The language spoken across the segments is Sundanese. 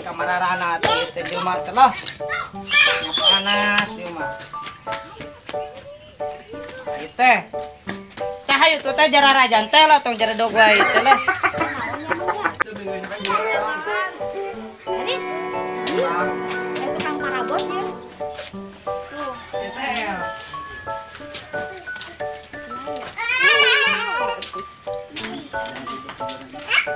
Aing ka mararana teh teh jelema teh lah. Nya panas ieu mah. Ieu teh. Teh hayu tuh teh jararajan teh lah, tong jaredog wae teh lah. Jadi, eh, tukang parabot ya. Tuh. Ieu teh.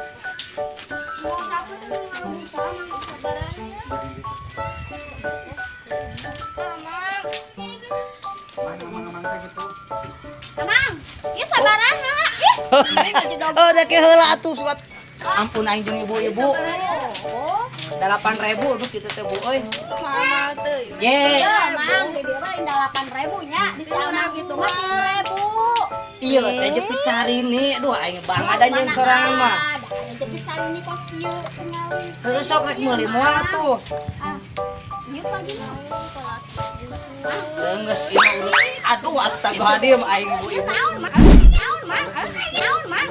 Mau siapa tuh mau sama sabarannya? Mamang. Mang teh gitu. Mamang, ya sabaraha. Ih, Oh, da ke heula atuh suat. Ampun aing jeung ibu-ibu. Oh, 8.000 tuh kitu teh, Bu euy. Mahal teh. Ye. ya, Mang, di dieu mah lain 8.000 nya, di si Amang itu mah 3.000. Iya, teh jeung picarini. Aduh, aing bang ada nyeun sorangan mah. Ada aya jeung picarini kos kieu tingali. Heueuh, sok rek meuli moal atuh. Ah, ieu pagi mah. Geus ieu mah urus. Aduh, astagfirullahaladzim aing Ieu ibu-ibu. naon, Mang? Naon, Mang? Naon, Mang?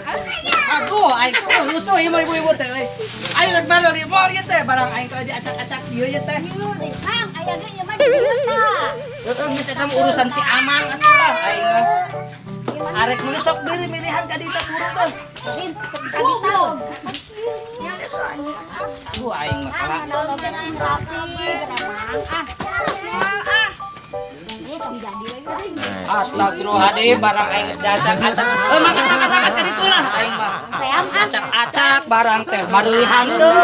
Aduh, aing tuh rusuh ieu mah ibu-ibu teh euy. Aing rek meuli moal ieu teh, barang aing teh acak-acak ieu ieu teh. Ieu deui, Mang, aya ge ieu mah di dieu tah. Heueuh, geus eta mah urusan si Amang atuh lah aing mah. Gimana? Arek meuli sok deui milihan ka ditu buru deh. Din, ka ditu. Aduh, aing mah Ah, kalah. mana loge sing rapi, geura, Mang. Ah, Mahal ah. ieu tong jadi we euy. Astagfirullahaladzim, barang aing geus diacak-acak. Eh, makan makan makan ka ditu lah aing mah. Ream ah. Acak-acak barang teh mareulihan teu.